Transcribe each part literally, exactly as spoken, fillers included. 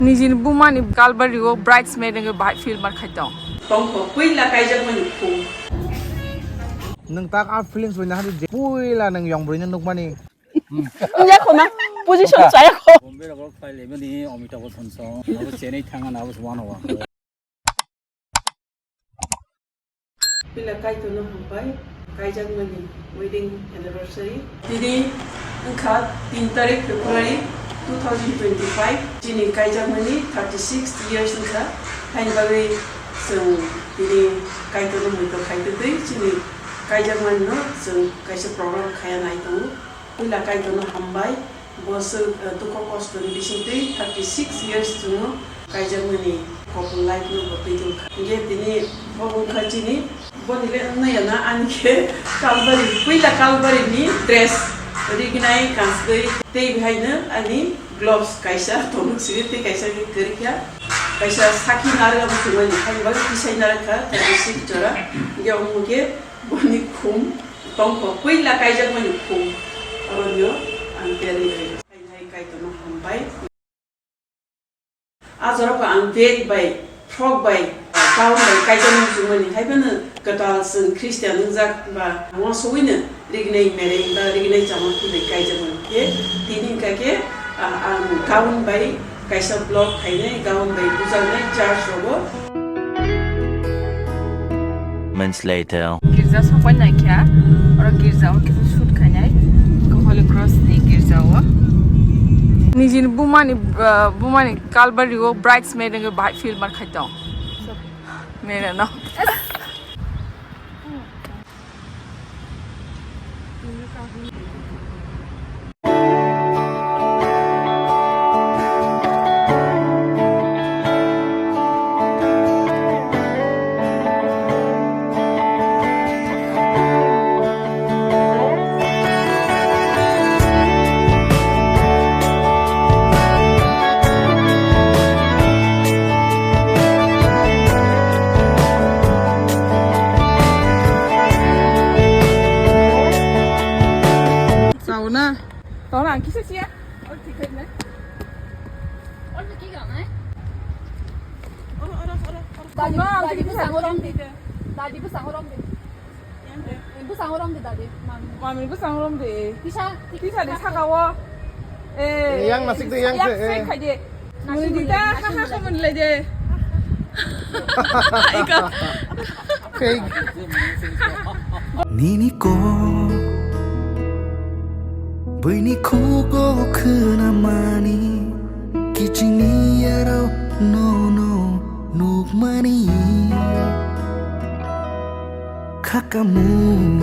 Nijini bumani kalbari o bridesmaid wngwi bahai feel mar khai tong. Tongkho puila kaijakmani khum. Nwng tak a feelings bai nahadi je puila nwng yong bwrwino nukmani. Wngya kho ma, position chaya kho. Bombay rok file ebani Amitabh Bachchan song, abo Chennai thanga na abo one one. Pila Kaitorno hambai, kaijakmani wedding anniversary. Tini wngkha tin tarik February two thousand twenty-five. Chini kaijakmani thirty-six years wngkha. Haini bagwi chwng tini Kaitorno muito khai twi chini kaijakmani no chwng kaisa program khaya nai tongo. Puila Kaitorno hambai, bo swk, eh, dukho kostoni bisingtwi thirty six years chwngno kaijakmani couple life no bo twi tongkha. Hingkhe tini bo wngkha chini, boni le wngya na ani khe Kalbari, puila Kalbari ni dress rignai kansgwi tei bihaino ani gloves kaisa tongo siri tei kaisa khe kwrwikha, kaisa sakhi narwk abo thwngmani hai bai tisai narwkha thirty six jora. Hingkhe omo khe boni khum tongkho, puila kaijakmani khum. Arono ang tiyari bai. Hai hai Kaitorno hambai. A jorao ang bag bai, frock bai, gown bai kaijakmani chumani hai phano kwtal chwng Christian wngjak ba uansugwino rignai mereng ba rignai chamani khe bai kaijakmani khe tini hwnkha khe, ah, ang gown bai kaisa vlog khainai, gown bai bujaknai church rogo. Moments later. Girja sopai naikha, oro girja o kisa shoot khainai, Holy Cross ni girja o. Nijini bumani, ah, bumani Kalbari o bridesmaid wngwi bahai feel mar khai tong. Mere no. Sauna. Tona ang kisa siya. Oro thik khai na. Oro ki gana? Oro, oro, oro, oro. Dadi, no, ang dadi kisa bwsang rom di. Dadi bwsang rom di. Bwsang rom di dadi. Mami. Mami bwsang rom di. Kisa, kisa di saka o. Eh, yang nasik di, yang yak se, se eh. Khai di. Muni di ta, ha, ha, ha, muni lai di. Ika. Fake. Nini kok bwini khugo khwnamani, kichingni yarok nono nukmani. Khakamung.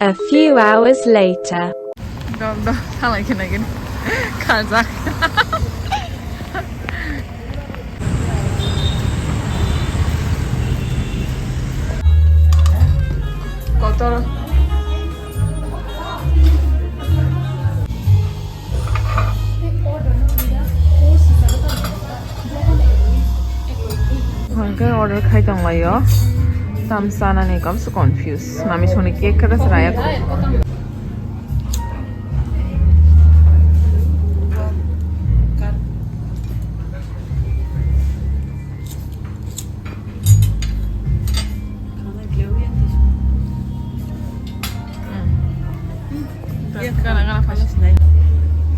A few hours later. Dom, dom, thalai khe nai khe. Khajak. Kotor. Hwnkhe order khai tonglaio. Tam chanani kamse confuse. Mami songni cake khe raya.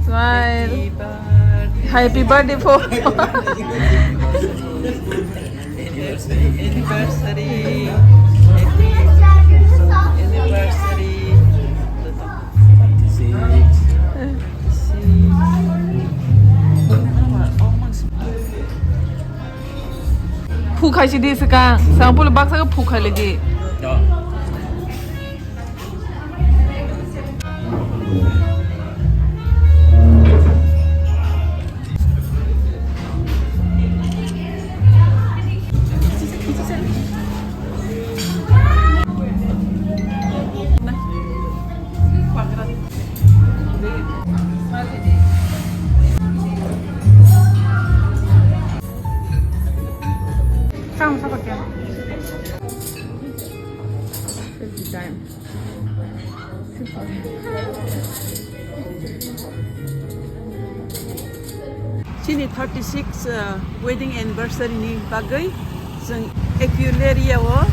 Smile. Happy birthday po. Anniversary. Happy anniversary. Phu khai si di swkang, swkang phulo baksa khe phu khai lai di. Time. Chini thirty six, uh, wedding anniversary ni bagwi chwng Equilarium o,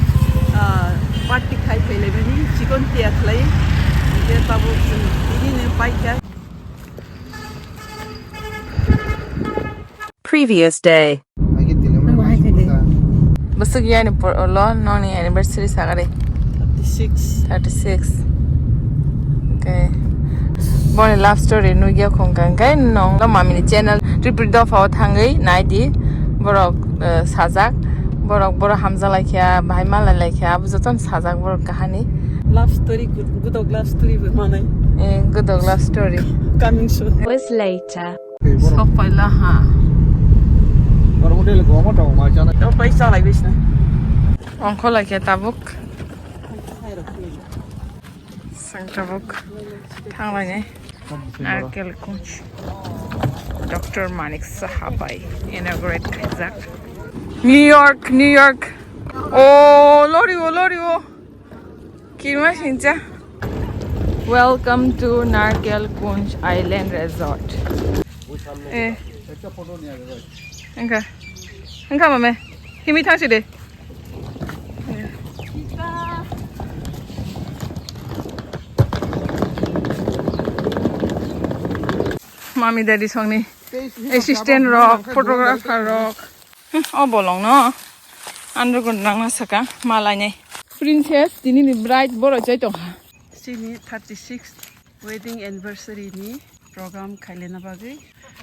uh, party khai phailaimani chikon tiya khlai. Hingke tabuk chwng tini ni paikha. Previous day. Bwswk yani por-, lo nongni anniversary sagari? Thirty six. Thirty six. Okay. Boni love story nugya khongka hingke nong lo mamini channel Tripuri Dopha o thangwi naidi. Borok, eh, sajak. Borok, borok hamjalaikha, bahai malailaikha, abo jotono sajak borok kahani. Love story, gud-, gudok love story bo manai. Eh, gudok love story. Coming soon. Hours later. Sok paila ha. Borok hotel go mo tong ma chana. O paisa lai bisna. Ongkho lai khe tabuk. Sang tabuk. Thang lai ne. Narkel Kunj. Doctor Manik Saha bai inaugurate khaijak. New York, New York. O lori o, lori o. Kirma singcha. Welcome to Narkel Kunj Island Resort. Eh. Engka. Engka mame. Himi thangsi de. Mami daddy songni assistant rok, photographer rok. Hmm, o bolong no. Andro gun nang na saka, malai nai. Princess, tini ni bride boro jai tong ha. Sini thirty six wedding anniversary ni program khailena bagwi.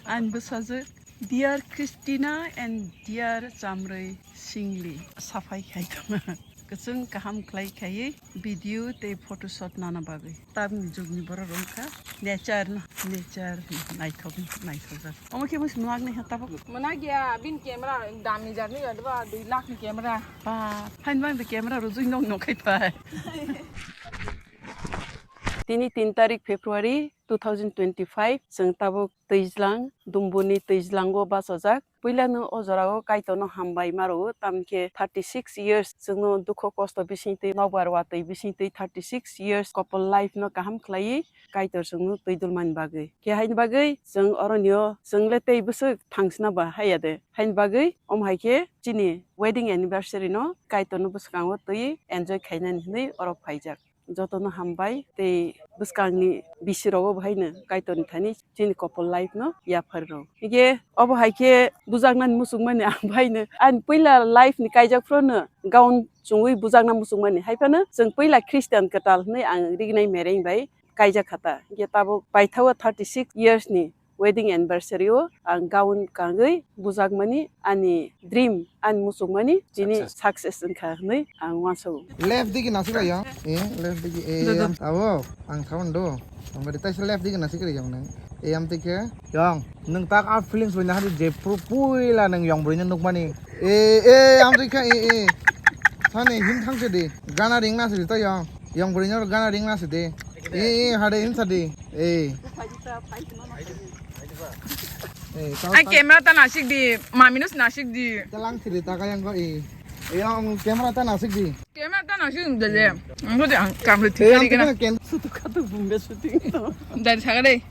Ang bwsajwk, dear Christina and dear Chamrwi Singli, saphai khai tong ha. Kwchwng kaham khlai khaiwi video tei photo shoot nana bagwi. Tabukni jugni borok wngkha nature no, nature naithok, naithokjak. Omo khe bwswk mwnak naiha tabuk. Mwnak ya, bini camera dami jatni ya, dua dui lakh ni camera. Ba, phain bang de camera rujui nok nok khai pai. Tini tin tarik February two thousand twenty-five, chwng tabuk Twijlang, Dumbuni Twijlango bachajak. Puilano o jorao Kaitorno hambai ma rwo, tamkhe thirty six years chwngno dukho kosto bisingtwi, nokbar watwi bisingtwi thirty six years couple life no kaham khlaiwi Kaitor chwngno twi dulmani bagwi. Khe haini bagwi chwng oronio chwngle tei bwswk thangsna ba haiya de. Haini bagwi omo hai khe chini wedding anniversary no Kaitorno bwskango twi enjoy khainani hwnwi oro phaijak. Jotono hambai tei bwskangni bisirogo bo haino Kaitorni thani chini couple life no yaphar rw. Hingke obo hai khe bujaknani muchungmani ang baino ani puila life ni kaijak phuru no gown chungwi bujakna muchungmani. Haiphano chwng puila Christian kwtal hwnwi ang rignai mereng bai kaijak kha ta. Hingke tabuk paithago thirty six years ni wedding anniversary o ang gown kangwi bujakmani ani dream, ani muchungmani chini success wngkha hwnwi ang uansago. Left digi nasik lai yang. Eh, left digi, eh, abo ang thawan do. Ang bari taisa left digi nasik lai yang nang. Eh, am tikhe. Yang, nung tak a feelings wina hari je pru puila nung yang broi nung nukmani. Eh, eh, am tikhe, eh, eh. Sani hin thang se di. Gana ring na se di ta yang. Yang broi nor gana ring na se di. Eh, eh, hade hin sa di. Eh. Eh, tao, ai, tao. Camera ta nasik di, mamino nasik di. Talang siri ta kayang ko, eh. Eh, ang camera ta nasik di. Camera ta nasik di de. Ang ko de ang kam ri thik. Eh, ang kari kena. Ken. Sutu katu bumbe shooting to. Dari saga de.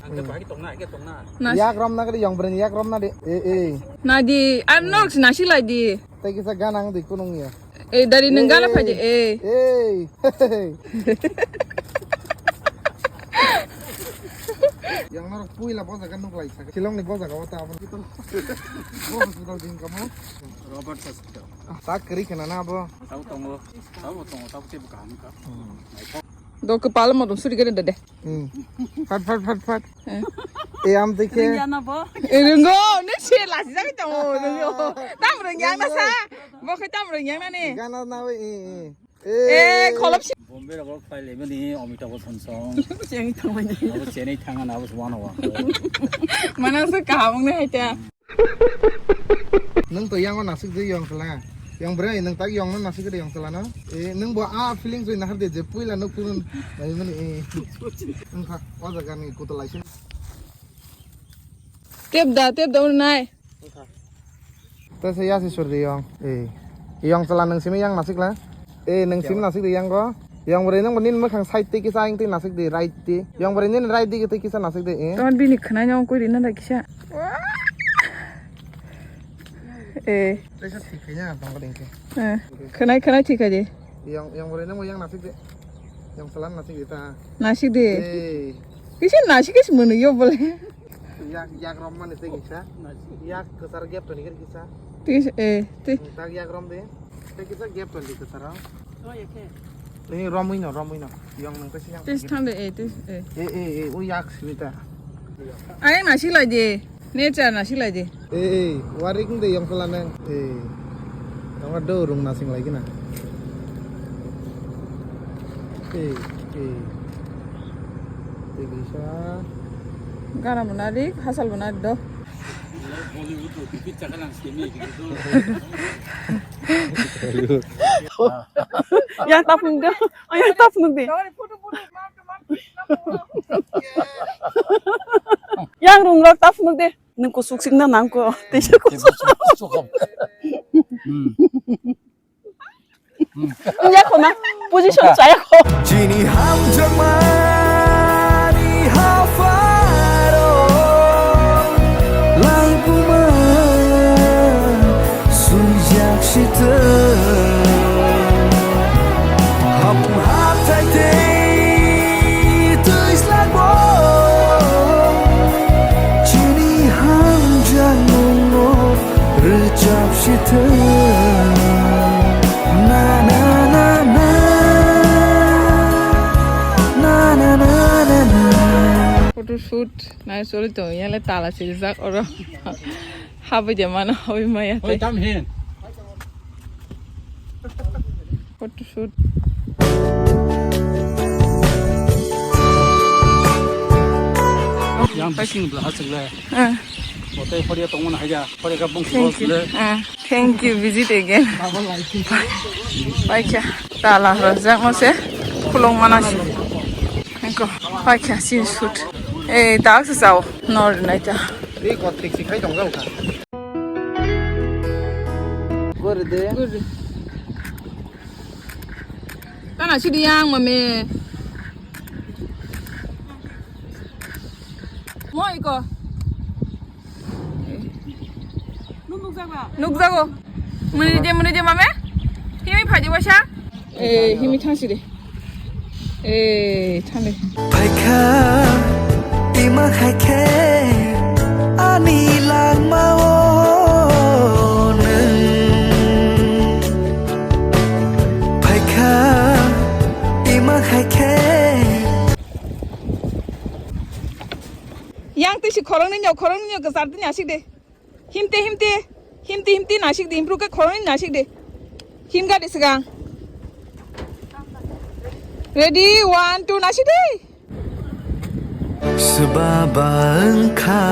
Ang ke pagi tong na, ke tong na. Nas- Yak rom na kari yang bren yak rom na de. Eh, eh. Na di, ang nok nasik lai di. Tei kisa gana ang di kunung ya. Eh, dari nung gana phai di, eh. Eh. Yang norok puila bo jaga nuk lai sak. Shillong ni bo jaga o ta abo. Bo hospital din kamo. Robert Hospital. Ah, tak kri khana na bo. Tabo tongo. Tabo tongo, tabo tebo kaham ka. Hmm. Do kepala mo dum suri gana dade. Hmm. Fat, fat, fat, fat. Eh. Eh, am tei khe. Ringya na bo? Eh, ringo, ne se lasi jani tongo, ringo. Tam ringyang na sa. Bo khe tam ringyang na ni. Gana na we, eh, eh. Eh, kholop si. Bombay rok phai le mani Amitabh Bachchan song. Cheng thang mani. Abo chenai thang na abo swan wa. Mana se kaham ne hai ta. Nung to yang o nasik de yong sala. Yang bre nung tak yong no nasik de yong sala no. Eh, nung bo a feeling joi nahar de je puila no phun nai mani, eh. Nung kha o jaga ni kuto lai sin. Tep da, tep da ur nai. Ta se ya se sur de yong. Eh. Yong sala nung simi yang nasik la. Eh, nung simi nasik de yang go. Yang bwrwi nang bo nini mwkhang side tei kisa ayang tei nasik di, right di. Yang bwrwi nini right di tei kisa nasik di, eh. Tamo bini khwnai no koi rina da kisa. Eh. Tei sa thik khaina tong ko ding khe. Eh. Khwnai, khwnai thik khaje. Yang, yang bwrwi nang bo yang nasik di. Yang salan nasik di ta. Nasik di. Eh. Kisa nasik kis munu yo bole. Yak, yak rom mani tei kisa. Yak kwchar gap toni kisa. Tei, eh, tei. Tak yak rom de. Tei kisa gap toni kwcharo. Ini romwi no, romwi no. Yang nang kasi yang. Tei thang de, eh, tei, eh. Eh, eh, eh, o yak sini ta. Ayang nasik lai de. Nature nasik lai de. Eh, eh, warik de yang pala nang. Eh. Tama do rung nasing lai kena. Eh, eh. Tei kisa. Gana mwnari, hasal mwnari do. Yang tapung do. Oh, yang tapung de. Yang rung rok tapung de. Nung kusuk sing na nang ko. Tei sa kusuk. Hmm. Nya ko na position chaya ko. Chini hamjakmani hapharo langkuma sujak sita. Hapung hathai tei twislak bo chini hamjakmungno rwchap sita. Na, na, na, na. Na, na, na, na, na. Photo shoot nai choli tongo, yale tala siljak oro. Habwi de mano, habwi maya tei. Tam hin. Photo shoot. Yang bising bela hachik le. Ah. Hotel phoria tongmani haja, phoria ka bung. Thank you. Ah, thank you, visit again. Paikha, tala rajak no se, khulong mana si. Engko, paikha, sin shoot. Eh, tak se sao, nor naita. Ni ko tik si khai tong jao kha. Gori de. Gori. Tana sidi yang mame. Mo iko. Nukjago. Muni je, muni je mame. Himi phaji wasa. Eh, himi thang sidi. Eh, thang de. Phaikha, ima khaikhe, ani langmao nwng. Phaikha, ima khaikhe. Yang tisi khoroknwi no, khoroknwi no kwchar tini asik de. Himte, himte, himte, himte nasik de, improve khe khoroknwi nasik de. Himga de swkang. Ready, one, two, nasik de. Swba bangkha.